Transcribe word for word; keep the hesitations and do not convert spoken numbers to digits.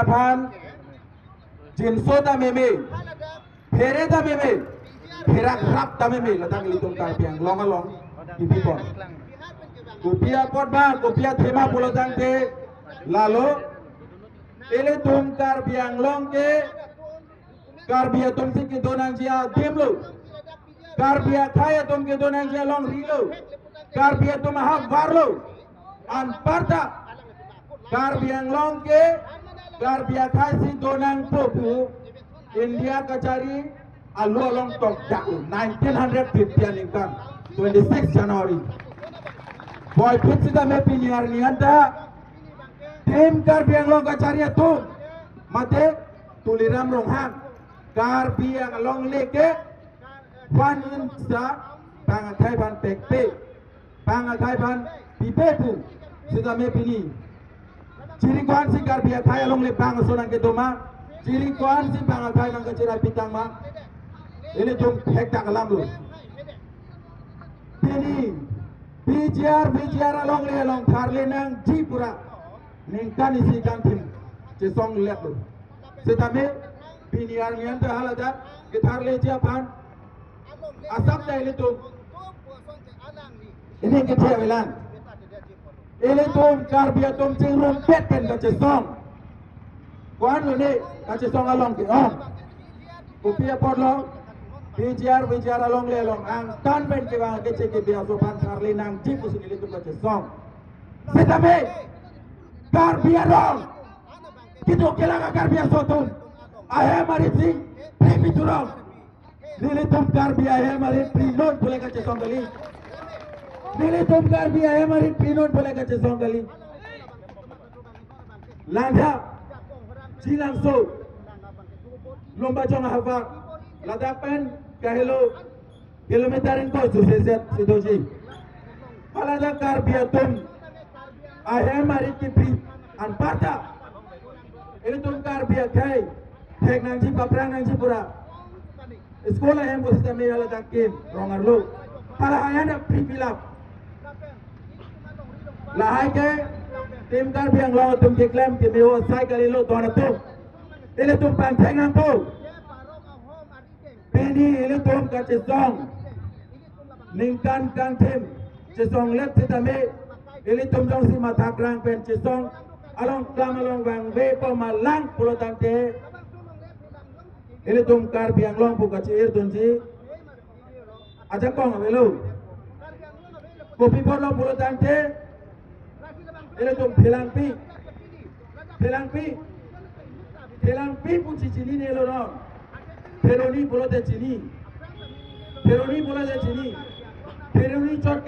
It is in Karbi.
aphan jinso ta meme, phere ta meme, pherak rap ta meme, ladak ilitum Karbi Anglong along kipipon. Kopi apot ba, kopi athema pulo tangte, lalo ilitum Karbi Anglong ke Karbi atum si kedo nangji adim lo. Karbi akhei atum kedo nangji alongri lo. Karbi atum ahak var lo. Anparta Karbi Anglong ke Karbi akhei si do nangpo pu India kachari alo along tokdak lo, nineteen hundred fifty aningkan, twenty-six January. Puvoiphit sitame pini arni anta Team Karbi Anglong kachari atum, mate Tuliram Ronghang, Karbi Anglong le ke one inch ta bang akhei aphan pekpe, bang akhei aphan pipe pu sitame pini chiri ko-an si Karbi akhei along le bang aso nangkedo ma, chiri ko-an si bang akhei nangkachirai pitang ma, ilitum thekdak alam lo. Pini P G R, V G R along le along tharle nangji pura ningkan isi kangthim chesonglet lo. Sitame pini arni anta haladak ketharleji aphan asap ta ilitum ining kethe avelang. Ilitum Karbi atum chingrumpet pen kachesong. Ko-an lo ne kachesong along ke-ong. Kopi apot lo, P G R, V G R along le along angtan pen kevang keche kebi aso aphan tharle nangji pusi nelitum kachesong. Sitame Karbi arong, kiduk kelak a-Karbi aso atum ahem arit si phri pidun rong. Nelitum Karbi ahem arit phri non pule kachesong kali. Nelitum Karbi ahem arit phri non pule kachesong kali. Langtha, Jilangso, Lumbajong ahavar, ladak pen kahelo kilometer ingkoi suseset si doji. Haladak Karbi atum ahem arit kiphri anparta ilitum Karbi akhei thek nangji, paphrang nangji pura. School ahem pusitame haladak kim rong arlo. Hala ahem phri pilap. Lahai ke Team Karbi Anglong atum keklem keme-o asai kalilo, don atum. Ilitum pangthek nangpo. Pini ilitum kachesong ningkan kangthim chesonglet sitame ilitum jongsi mathakrang pen chesong along klam along vangvepo ma lang pulo tangte, ilitum Karbi Anglong pu kachirdunji ajakong avelo. Kopi apotlo pulo tangte, ilitum phelangpi, phelangpi, phelangpi pu chichinine lo non. Pheroni pulote chini, pheroni pulote chini, pheroni chot